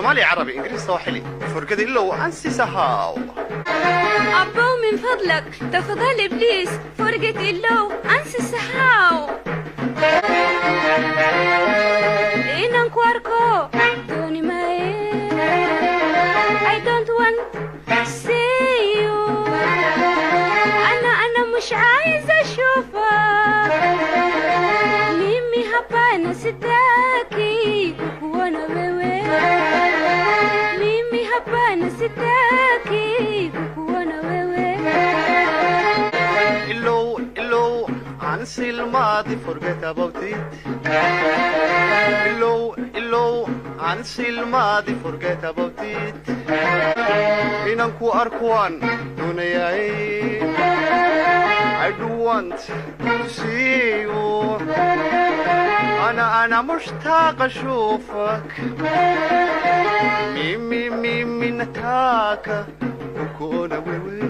Soomaali, Carabi, Ingiriis, Sawaaxili, forget ilow, ansi sahaw. أبو من فضلك، تفضلي، please، forget ilow، ansi sahaw. Inaan ku arko dooni maaye. I don't want see you. أنا أنا مش عايزة أشوفك. Mimi hapana sitaki kukuona wewe. Mimi hapana sitaki kukuona wewe. Ilow, ilow, ansi الماضي، forget about it. Ilow, ilow, ansi الماضي، forget about it. Inaan ku arko waan doonayaay. I do want to see you. أنا أنا مشتاق أشوفك. Mimi mimi nataka kukuona wewe.